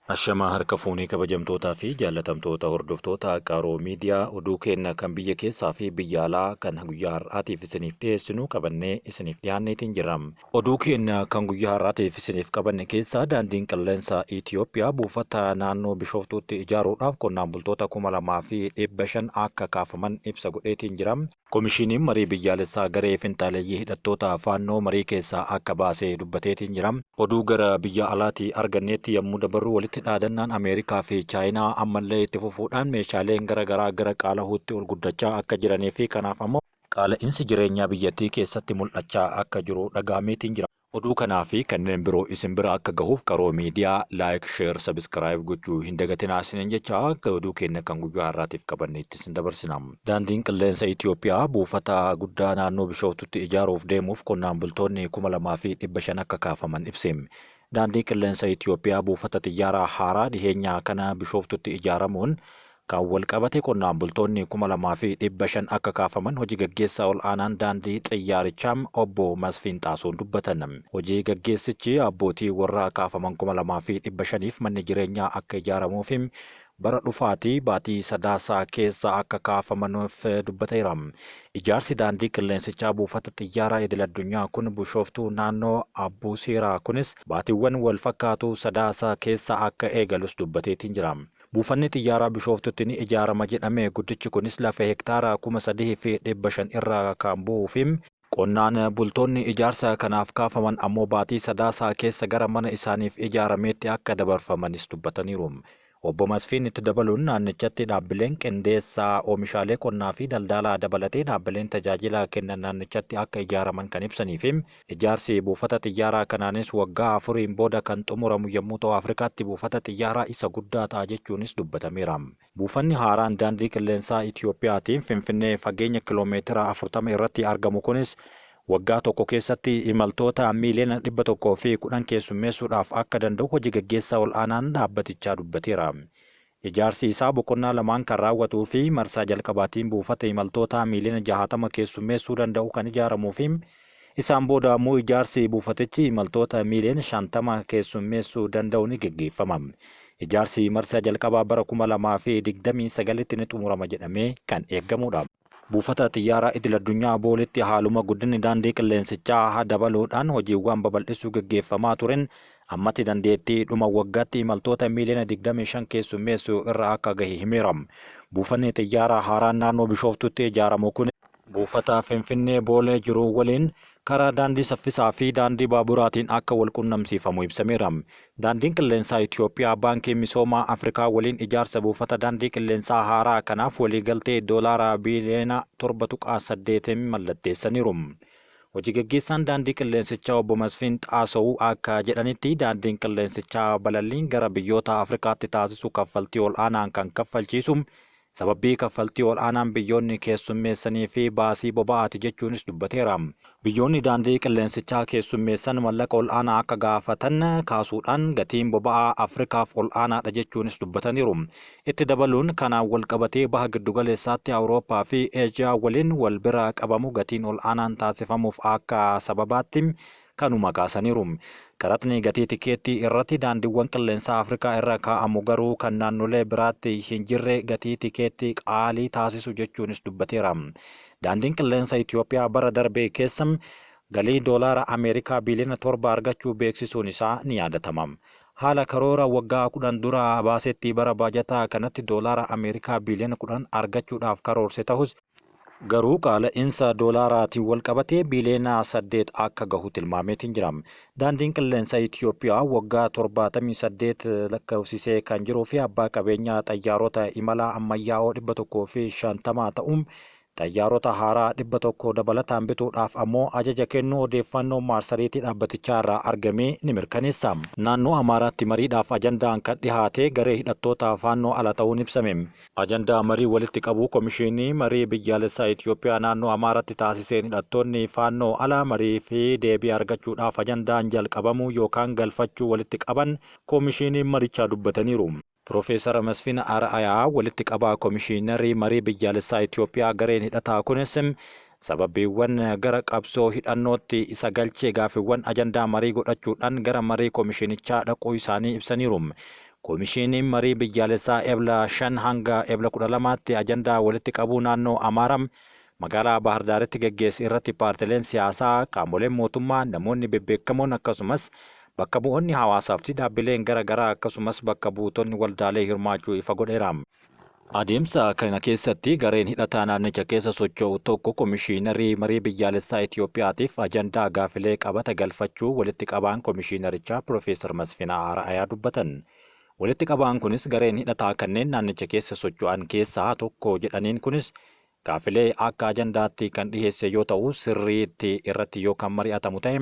Ashamaa harka fuunee kabajamtootaa fi jaallatamtoota hordoftoota Qaroo Miidiyaa oduu keenya kan biyya keessaa fi biyya alaa kan guyyaa har'aatiif isiniif dhiyeessinu qabannee isiniif dhiyaanneetiin jirra. Oduu keenya kan guyyaa har'aatiif isiniif qabanne keessaa daandiin qilleensa Itiyoophiyaa buufata naannoo Bishooftuutti ijaaruudhaaf qonnaan bultoota 2500 akka kaafaman ibsa godheetiin jira. Komishiniin marii biyyaalessaa garee finxaaleyyii hidhattoota Faannoo marii keessaa akka baase dubbateetiin jira. Oduu gara biyya alaatii arganneetti yommuu dabarru walitti dhaadannaan Ameerikaa fi Chaayinaa ammallee itti fufuudhaan meeshaaleen gara garaa gara qaalahuutti ol guddachaa akka jiranii fi kanaaf ammoo qaala'insi jireenyaa biyyattii keessatti mul'achaa akka jiru dhaga'ameetiin jira. Oduu kanaa fi kanneen biroo isin bira akka gahuuf Qaroo Miidiyaa like, share, subscribe gochuu hin dagatinaa isiniin jecha oduu keenya kan guyyaa har'aatiif qabanne itti isin dabarsina. Daandiin Qilleensa Itiyoophiyaa buufata guddaa naannoo Bishooftutti ijaaruuf deemuuf qonnaan bultoonni 2500 akka kaafaman ibse. Daandiin Qilleensa Itiyoophiyaa buufata xiyyaaraa haaraa dhiheenya kana Bishooftutti ijaaramuun kan walqabate qonnaan bultoonni 2500 akka kaafaman Hoji Gaggeessaa Ol'aanaan Daandii Xiyyaarichaa Obbo Masfiin Xaasoon dubbatan. Hojii gaggeessichi abbootii warraa kaafaman 2500f manni jireenyaa akka ijaaramuufi bara dhufaatii baatii Sadaasaa keessa akka kaafamanuuf dubbateera. Ijaarsi daandii qilleensichaa buufata xiyyaaraa idil-addunyaa kun Bushooftuu naannoo Abbuuseeraa kunis baatiiwwan walfakkaatu Sadaasa keessa akka eegalus dubbateetiin jira. Buufanni xiyyaaraa Bishooftutti ni ijaarama jedhame guddichi kunis lafa hektaara 3500 irra kan bu'uu fi qonnaan bultoonni ijaarsa kanaaf kaafaman ammoo baatii Sadaasaa keessa gara mana isaaniif ijaarameetti akka dabarfamanis dubbataniiru. Obbo Masfiin itti dabaluun naannichatti dhaabbileen qindeessa oomishaalee qonnaa fi daldaalaa dabalatee dhaabbileen tajaajila kennan naannichatti akka ijaaraman kan ibsanii fi Ijaarsi buufata xiyyaaraa kanaanis waggaa afuriin booda kan xumuramu yommuu ta'u Afrikaatti buufata xiyyaaraa isa guddaa ta'a jechuunis dubbatameera. Buufanni haaraan Daandii Qilleensaa Itiyoophiyaatiin Finfinnee fageenya kiloomeetira 40 irratti argamu kunis waggaa tokko keessatti imaltoota miiliyoona 110 keessummeessuudhaaf akka danda'u hoji gaggeessaa ol'aanaan dhaabbatichaa dubbateera. Ijaarsi isaa boqonnaa lamaan kan raawwatuu fi marsaa jalqabaatiin buufata imaltootaa miiliyoona 60 keessummeessuu danda'u kan ijaaramuu fi isaan booda ammoo ijaarsi buufatichi imaltoota miiliyoona 50 keessummeessuu danda'u ni geggeeffama. Ijaarsi marsaa jalqabaa bara 2029tti ni xumurama jedhamee kan eeggamuudha. Buufata Xiyyaaraa Idil-addunyaa Booleetti haaluma guddinni daandii qilleensichaa dabaluudhaan hojiiwwan babal'isuu geggeeffamaa tureen ammatti dandeettii dhuma waggaatti imaltoota miiliyoona 25 keessummeessuu irra akka gahe himeera. Buufanni xiyyaaraa haaraan naannoo Bishooftuutti ijaaramu kun buufata Finfinnee Boolee jiru waliin karaa daandii saffisaa fi daandii baaburaatiin akka walqunnamsiifamu ibsameera. Daandiin Qilleensaa Itiyoophiyaa Baankii Misoomaa Afrikaa waliin ijaarsa buufata daandii qilleensaa haaraa kanaaf waliigaltee Doolaara biiliyoona 7.8 mallatteessaniiru. Hoji gaggeessaan daandii qilleensichaa obbo Masfiin Xaasow akka jedhanitti daandiin qilleensichaa balalliin gara biyyoota Afrikaatti taasisu kaffaltii ol'aanaan kan kaffalchiisu Sababbii kaffaltii ol'aanaan biyyoonni keessummeessanii fi baasii boba'aati jechuunis dubbateera. Biyyoonni daandii qilleensichaa keessummeessan mallaqa ol'aanaa akka gaafatan kaasuudhaan gatiin boba'aa Afrikaaf ol'aanaadha jechuunis dubbataniiru. Itti dabaluun kanaan walqabatee Baha Giddugaleessaatti Awurooppaa fi Eeshiyaa waliin wal bira qabamu gatiin ol'aanaan taasifamuuf akka sababaatti kanuma kaasaniiru. Qaraxni gatii tikeettii irratti daandiiwwan qilleensaa Afrikaa irra kaa'amu garuu kan naannolee biraatti hin jirre gatii tikeettii qaalii taasisu jechuunis dubbateera. Daandiin Qilleensa Itiyoophiyaa bara darbe keessa galii Doolaara Ameerikaa biiliyoona 7 argachuu beeksisuun isaa ni yaadatama. Haala karoora waggaa 10 dura baasetti bara baajataa kanatti Doolaara Ameerikaa biiliyoona 10 argachuudhaaf karoorse tahus, Garuu qaala'insa doolaaraatiin walqabatee biiliyoona 8 akka gahu tilmaameetiin jira. Daandiin Qilleensa Itiyoophiyaa waggaa 78 lakkoofsisee kan jiruu fi abbaa qabeenyaa xayyaarota imalaa ammayyaa'oo 150 ta'uun xayyaarota haaraa 100 dabalataan bituudhaaf ammoo ajaja kennuu odeeffannoon maarsariitii dhaabbatichaa irraa argame ni mirkaneessa. Naannoo Amaaraatti mariidhaaf ajandaan kan dhihaate garee hidhattoota Faannoo ala ta'uun ibsame. Ajandaa marii walitti qabuu Komishiinii Marii Biyyaalessaa Itiyoophiyaa naannoo Amaaratti taasiseen hidhattoonni Faannoo ala marii fi deebii argachuudhaaf ajandaan jalqabamuu yookaan galfachuu walitti qaban Komishiiniin marichaa dubbataniiru. Piroofeesar Masfin Ar'ayaa walitti qabaa Komishiinarii Marii Biyyaalessaa Itiyoophiyaa gareen hidhataa kunis sababbiiwwan gara qabsoo hidhannootti isa galche gaaffiiwwan ajandaa marii godhachuudhaan gara marii komishiinichaa dhaquu isaanii ibsaniiru. Komishiiniin marii biyyaalessaa Ebla 5 hanga Ebla 12tti ajandaa walitti qabuu naannoo Amaaraa magaalaa Baahirdaaritti geggeesse irratti paartileen siyaasaa, qaamoleen mootummaa, namoonni bebbeekamoon akkasumas bakka bu'oonni hawaasaa fi dhaabbileen gara garaa akkasumas bakka buutonni waldaalee hirmaachuu ifa godheera. Adeemsa kana keessatti gareen hidhataa naannicha keessa socho'u tokko komishiinarii marii biyyaalessaa Itoophiyaatiif ajandaa gaafilee qabata galfachuu walitti qabaan komishiinarichaa Piroofeesar Masfinaa Ara'ayaa dubbatan. Walitti qabaan kunis gareen hidhataa kanneen naannicha keessa socho'an keessaa tokko jedhaniin kunis gaafilee akka ajandaatti kan dhiheesse yoo ta'u, sirriitti irratti yoo kan mari'atamu ta'e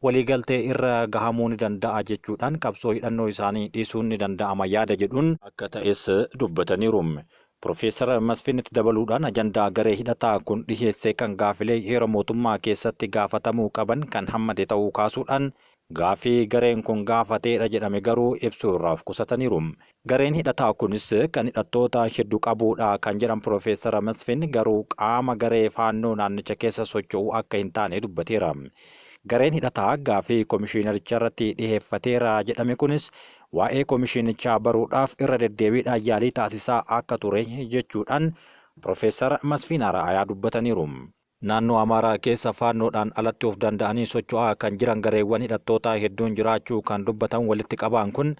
waliigaltee irra gahamuu ni danda'a jechuudhaan qabsoo hidhannoo isaanii dhiisuun ni danda'ama yaada jedhuun akka ta'es dubbataniiru. Piroofeesar Masfin itti dabaluudhaan ajandaa garee hidhataa kun dhiheesse kan gaafilee heera mootummaa keessatti gaafatamuu qaban kan hammate ta'uu kaasuudhaan gaafii gareen kun gaafateedha jedhame garuu ibsuu irraa of qusataniiru. Gareen hidhataa kunis kan hidhattoota hedduu qabuudha kan jedhan Piroofeesar Masfin garuu qaama garee faannoo naannicha keessa socho'u akka hin taane dubbateera. Gareen hidhataa gaafii komishiinaricha irratti dhiheeffateera jedhame kunis waa'ee komishiinichaa baruudhaaf irra deddeebiidhaan yaalii taasisaa akka ture jechuudhaan Piroofeesar Masfin Ara'ayaa dubbataniiru. Naannoo Amaaraa keessa faannoodhaan alatti of danda'anii socho'aa kan jiran gareewwan hidhattootaa hedduun jiraachuu kan dubbatan walitti qabaan kun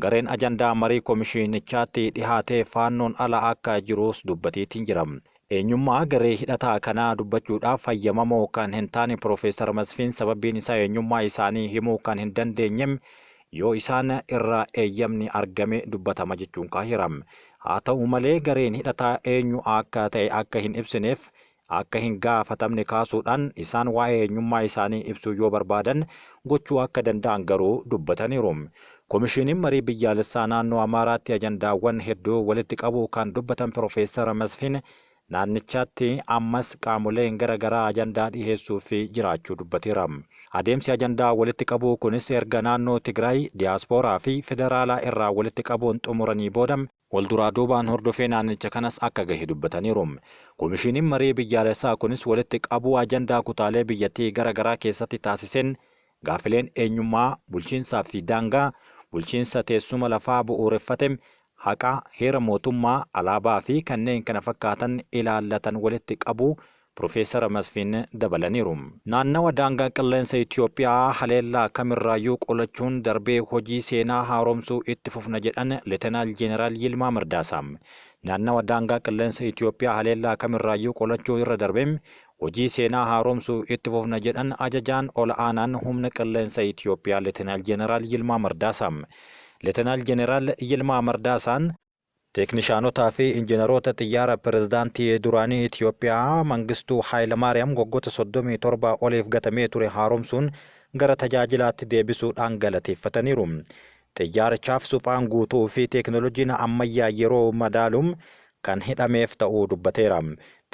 gareen ajandaa marii komishiinichaatti dhihaatee faannoon ala akka jirus dubbateetiin jira. Eenyummaa garee hidhataa kanaa dubbachuudhaaf fayyamamoo kan hin taane Piroofeesar Masfiin sababiin isaa eenyummaa isaanii himuu kan hin dandeenye yoo isaan irraa eeyyamni argame dubbatama jechuun kaahira. Haa ta'u malee gareen hidhataa eenyu akka ta'e akka hin ibsineef akka hin gaafatamne kaasuudhaan isaan waa'ee eenyummaa isaanii ibsuu yoo barbaadan gochuu akka danda'an garuu dubbataniiru. Komishiiniin marii biyyaalessaa naannoo Amaaraatti ajandaawwan hedduu walitti qabuu kan dubbatan Piroofeesar Masfin naannichaatti ammas qaamoleen gara garaa ajandaa dhiheessuuf jiraachuu dubbateera. Adeemsi ajandaa walitti qabuu kunis erga naannoo Tigraay, diyaaspooraa fi federaalaa irraa walitti qabuun xumuranii booda walduraa duubaan hordofee naannicha kanas akka gahe dubbataniiru. Komishiiniin marii biyyaalessaa kunis walitti qabuu ajandaa kutaalee biyyattii gara garaa keessatti taasiseen gaafileen eenyummaa, bulchiinsaa fi daangaa, bulchiinsa teessuma lafaa bu'uureffate, haqa, heera mootummaa, alaabaa fi kanneen kana fakkaatan ilaallatan walitti qabuu Piroofeesar Masfin dabalaniiru. Naannawa daangaa qilleensa Itoophiyaa haleellaa kamirraayyuu qolachuun darbee hojii seenaa haaromsuu itti fufna jedhan Leetenaal Jeeneraal Yilmaa Mardaasaa. Naannawa daangaa qilleensa Itoophiyaa haleellaa kamirraayyuu qolachuu irra darbee hojii seenaa haaromsuu itti fufna jedhan ajajaan ol aanaan humna qilleensa Itoophiyaa Leetenaal Jeeneraal Yilmaa Mardaasaa. Leetenaal Jeeneraal Yilmaa Mardaasaan teeknishaanotaa fi injiinaroota xiyyaara pirezidaantii duraanii Itoophiyaa Mangistuu Haayilamaariyaam waggoota 37 oliif gatamee ture haaromsuun gara tajaajilaatti deebisuudhaan galateeffataniiru. Xiyyaarichaaf suphaan guutuu fi teeknooloojiin ammayyaa yeroo madaaluun kan hidhameef ta'uu dubbateera.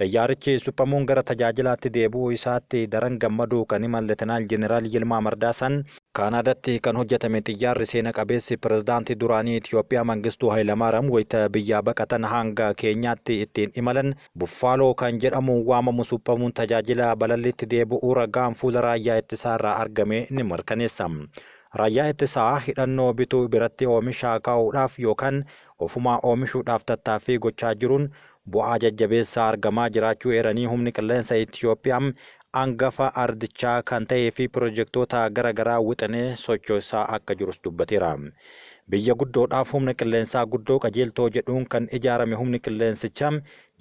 Xiyyaarichi suphamuun gara tajaajilaatti deebi'uu isaatti daran gammaduu kan himan Leetenaal Jeeneraal Yilmaa Mardaasaan Kaanaadaatti kan hojjetame xiyyaarri seena qabeessi pirezidaantii duraanii Itoophiyaa Mangistuu Haayilamaariyaam wayita biyyaa baqatan hanga Keenyaatti ittiin imalan Buffaaloo kan jedhamu waamamu suphamuun tajaajila balalliitti deebi'uu ragaan fuula raayyaa ittisaa irraa argame ni mirkaneessa. Raayyaa ittisaa hidhannoo bituu biratti oomisha kaa'uudhaaf yookaan ofumaa oomishuudhaaf tattaaffii gochaa jiruun bu'aa jajjabeessaa argamaa jiraachuu eeranii humni qilleensa Itoophiyaa hangafa ardichaa kan ta'ee fi pirojektoota gara garaa wixinee sochoosaa akka jirus dubbateera. Biyya guddoodhaaf humna qilleensaa guddoo qajeeltoo jedhuun kan ijaarame humni qilleensichaa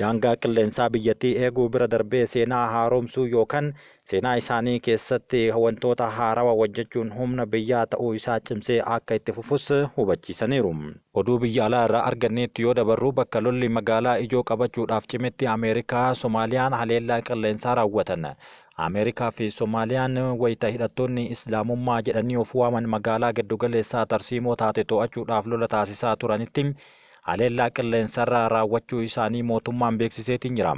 daangaa qilleensaa biyyattii eeguu bira darbee seenaa haaromsuu yookaan seenaa isaanii keessatti wantoota haarawaa hojjechuun humna biyyaa ta'uu isaa cimsee akka itti fufus hubachiisaniiru. Oduu biyya alaa irraa arganneetti yoo dabarru bakka lolli magaalaa ijoo qabachuudhaaf cimetti Ameerikaa Somaaliyaan haleellaa qilleensaa raawwatan. Ameerikaa fi Somaaliyaan wayita hidhattoonni Islaamummaa jedhanii of waaman magaalaa giddugaleessaa tarsiimoo taate to'achuudhaaf lola taasisaa turanitti haleellaa qilleensarraa raawwachuu isaanii mootummaan beeksiseetiin jira.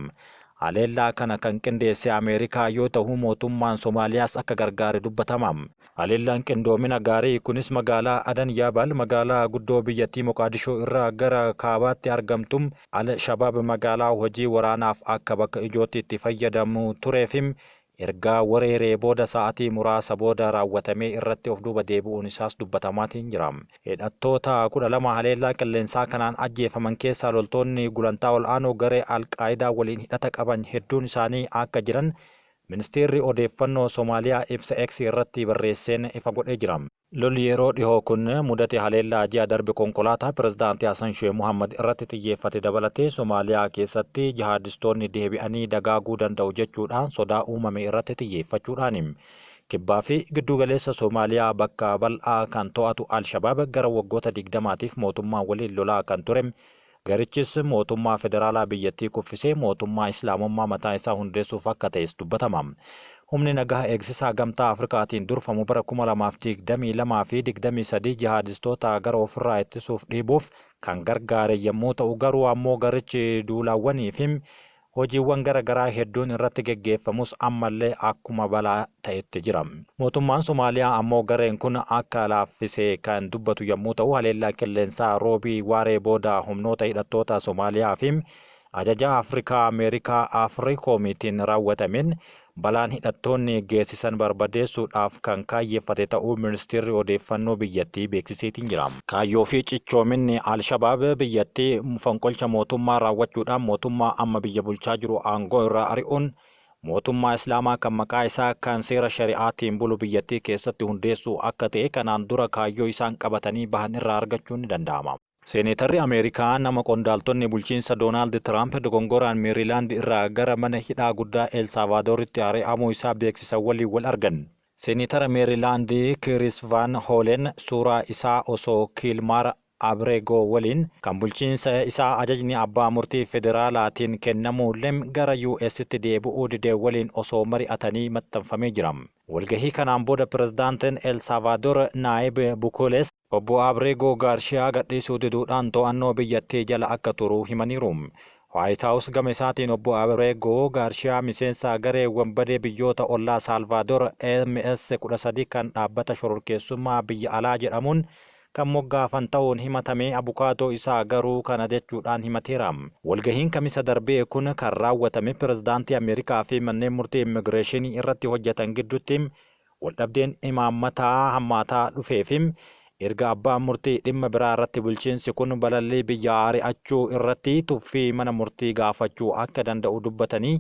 Haleellaa kana kan qindeesse Ameerikaa yoo ta'u mootummaan Somaaliyaas akka gargaare dubbatama. Haleellaan qindoomina gaarii kunis magaalaa Adan Yaabal magaalaa guddoo biyyattii Moqaadishoo irraa gara kaabaatti argamtu Al-Shabaab magaalaa hojii waraanaaf akka bakka ijootti itti fayyadamu tureef erga wereeree booda sa'atii muraasa booda raawwatamee irratti of duuba deebi'uun isaas dubbatamaatiin jira. Hidhattoota 12 haleellaa qilleensaa kanaan ajjeefaman keessaa loltoonni gulantaa ol'aanoo garee Al-Qaayidaa waliin hidhata qaban hedduun isaanii akka jiran Ministeerri Odeeffannoo Somaaliyaa ibsa X irratti barreesseen ifa godhee jira. Lolli yeroo dhihoo kun mudate haleellaa ji'a darbe konkolaataa Pirezidaanti Hasan Sheeh Mohaammad irratti xiyyeeffate dabalatee Somaaliyaa keessatti jihaadistoonni deebi'anii dagaaguu danda'u jechuudhaan sodaa uumame irratti xiyyeeffachuudhaani. Kibbaa fi gidduugaleessa Somaaliyaa bakka bal'aa kan to'atu Al-Shabaab gara waggoota 20tiif mootummaa waliin lolaa kan ture garichis mootummaa federaalaa biyyattii kuffisee mootummaa Islaamummaa mataa isaa hundeessuuf akka ta'es dubbatama. Humni nagaha eegsisaa Gamtaa Afrikaatiin durfamu bara 2022 fi 23 jihaadistoota gara ofirraa ittisuuf dhiibuuf kan gargaare yommuu ta'u garuu ammoo garichi duulaawwanii fi hojiiwwan gara garaa hedduun irratti geggeeffamus ammallee akkuma balaa ta'etti jira. Mootummaan Somaaliyaa ammoo gareen kun akka laaffise kan dubbatu yommuu ta'u haleellaa qilleensaa Roobii waaree booda humnoota hidhattoota Somaaliyaa fi Ajaja Afrikaa Ameerikaa Afrikoomiitiin raawwatameen balaan hidhattoonni geessisan barbadeessuudhaaf kan kaayyeffate ta'uu ministeerri odeeffannoo biyyattii beeksiseetiin jira. Kaayyoo fi cichoominni Al-Shabaab biyyattii fonqolcha mootummaa raawwachuudhaan mootummaa amma biyya bulchaa jiru aangoo irraa ari'uun mootummaa Islaamaa kan maqaa isaa kan seera Shari'aatiin bulu biyyattii keessatti hundeessuu akka ta'e kanaan dura kaayyoo isaan qabatanii bahan irraa argachuun ni danda'ama. Seeneetarri Ameerikaa nama qondaaltonni bulchiinsa Doonaald Tiraamp dogongoraan Meerilaand irraa gara mana hidhaa guddaa El Saavadooritti ari'amuu isaa beeksisan waliin wal argan. Seeneetara Meerilaand Kiris Vaan Hoolen suuraa isaa osoo Kiilmaar Abreegoo waliin kan bulchiinsa isaa ajajni abbaa murtii federaalaatiin kennamuullee gara US'tti deebi'uu dide waliin osoo mari'atanii maxxanfamee jira. Walgahii kanaan booda pirezidaantiin El Saavadoor Naayib Bukules Obbo Abreegoo Gaarshiyaa gadhiisuu diduudhaan to'annoo biyyattii jala akka turu himaniiru. Waayit Haawus gama isaatiin Obbo Abreegoo Gaarshiyaa miseensa garee wanbadee biyyoota ollaa Saalvaadoor MS 13 kan dhaabbata shororkeessummaa biyya alaa jedhamuun kan moggaafan ta'uun himatame abukaatoo isaa garuu kana jechuudhaan himateera. Walgahiin Kamisa darbee kun kan raawwatame pirezidaantii Ameerikaa fi manneen murtii immigireeshinii irratti hojjetan gidduutti Waldhabdeen imaammataa hammaataa dhufeefi erga abbaan murtii dhimma biraa irratti bulchiinsi kun balallii biyyaa ari'achuu irratti tuffii mana murtii gaafachuu akka danda'u dubbatanii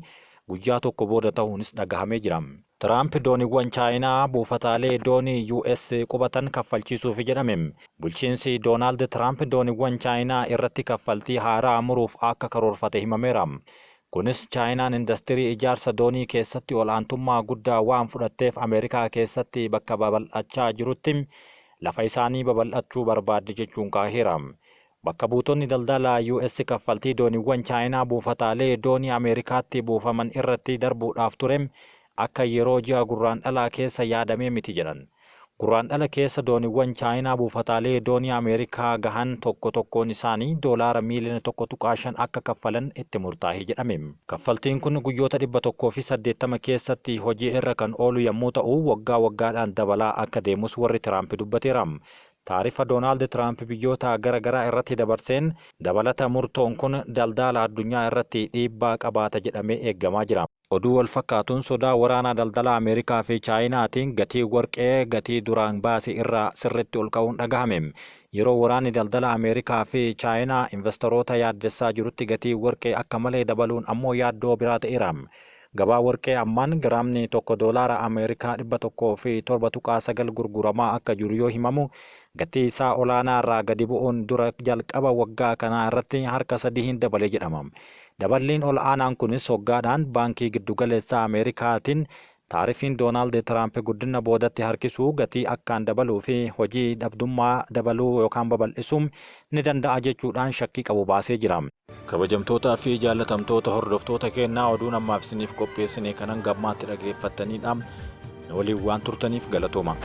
guyyaa tokko booda tahuunis dhagahamee jira. Tiraamp dooniwwan Chaayinaa buufataalee doonii US qubatan kaffalchiisuufi jedhame. Bulchiinsi Doonaald Tiraamp dooniwwan Chaayinaa irratti kaffaltii haaraa muruuf akka karoorfate himameera. Kunis Chaayinaan indastirii ijaarsa doonii keessatti ol'aantummaa guddaa waan fudhatteef Ameerikaa keessatti bakka babal'achaa jirutti lafa isaanii babal'achuu barbaaddi jechuun kaaheera. Bakka buutonni daldalaa US kaffaltii dooniwwan Chaayinaa buufataalee doonii Ameerikaatti buufaman irratti darbuudhaaf ture akka yeroo ji'a Gurraandhalaa keessa yaadamee miti jedhan. Gurraandhala keessa dooniwwan Chaayinaa buufataalee doonii Ameerikaa gahan tokko tokkoon isaanii doolaara miiliyoona 1.5 akka kaffalan itti murtaahe jedhame. Kaffaltiin kun guyyoota 180 keessatti hojii irra kan oolu yammuu ta'u, waggaa waggaadhaan dabalaa akka deemus warri Tiraamp dubbateera. Taarifa Doonaald Tiraamp biyyoota gara garaa irratti dabarseen dabalata murtoon kun daldaala addunyaa irratti dhiibbaa qabaata jedhamee eeggamaa jira. Oduu wal fakkaatuun sodaa waraanaa daldalaa Ameerikaa fi Chaayinaatiin gatiin warqee gatii duraan baase irraa sirriitti ol ka'uun dhagahame. Yeroo waraanni daldala Ameerikaa fi Chaayinaa invastaroota yaaddessaa jirutti gatiin warqee akka malee dabaluun ammoo yaaddoo biraa ta'eera. Gabaa warqee ammaan giraamni tokko doolaara Ameerikaa 107.9 gurguramaa akka jiru yoo himamu, gatii isaa olaanaa irraa gadi bu'uun dura jalqaba waggaa kanaa irratti harka sadihiin dabale jedhama. Daballiin ol aanaan kunis hoggaadhaan Baankii Giddugaleessaa Ameerikaatiin taarifiin Doonaald Tiraamp guddina boodatti harkisuu, gatii akkaan dabaluu fi hojii dhabdummaa dabaluu yookaan babal'isuu ni danda'a jechuudhaan shakkii qabu baasee jira. Kabajamtootaa fi jaallatamtoota hordoftoota keennaa oduun ammaaf isiniif qopheessine kan hanga ammaatti dhageeffattaniidha. Nu waliin waan turtaniif galatooma.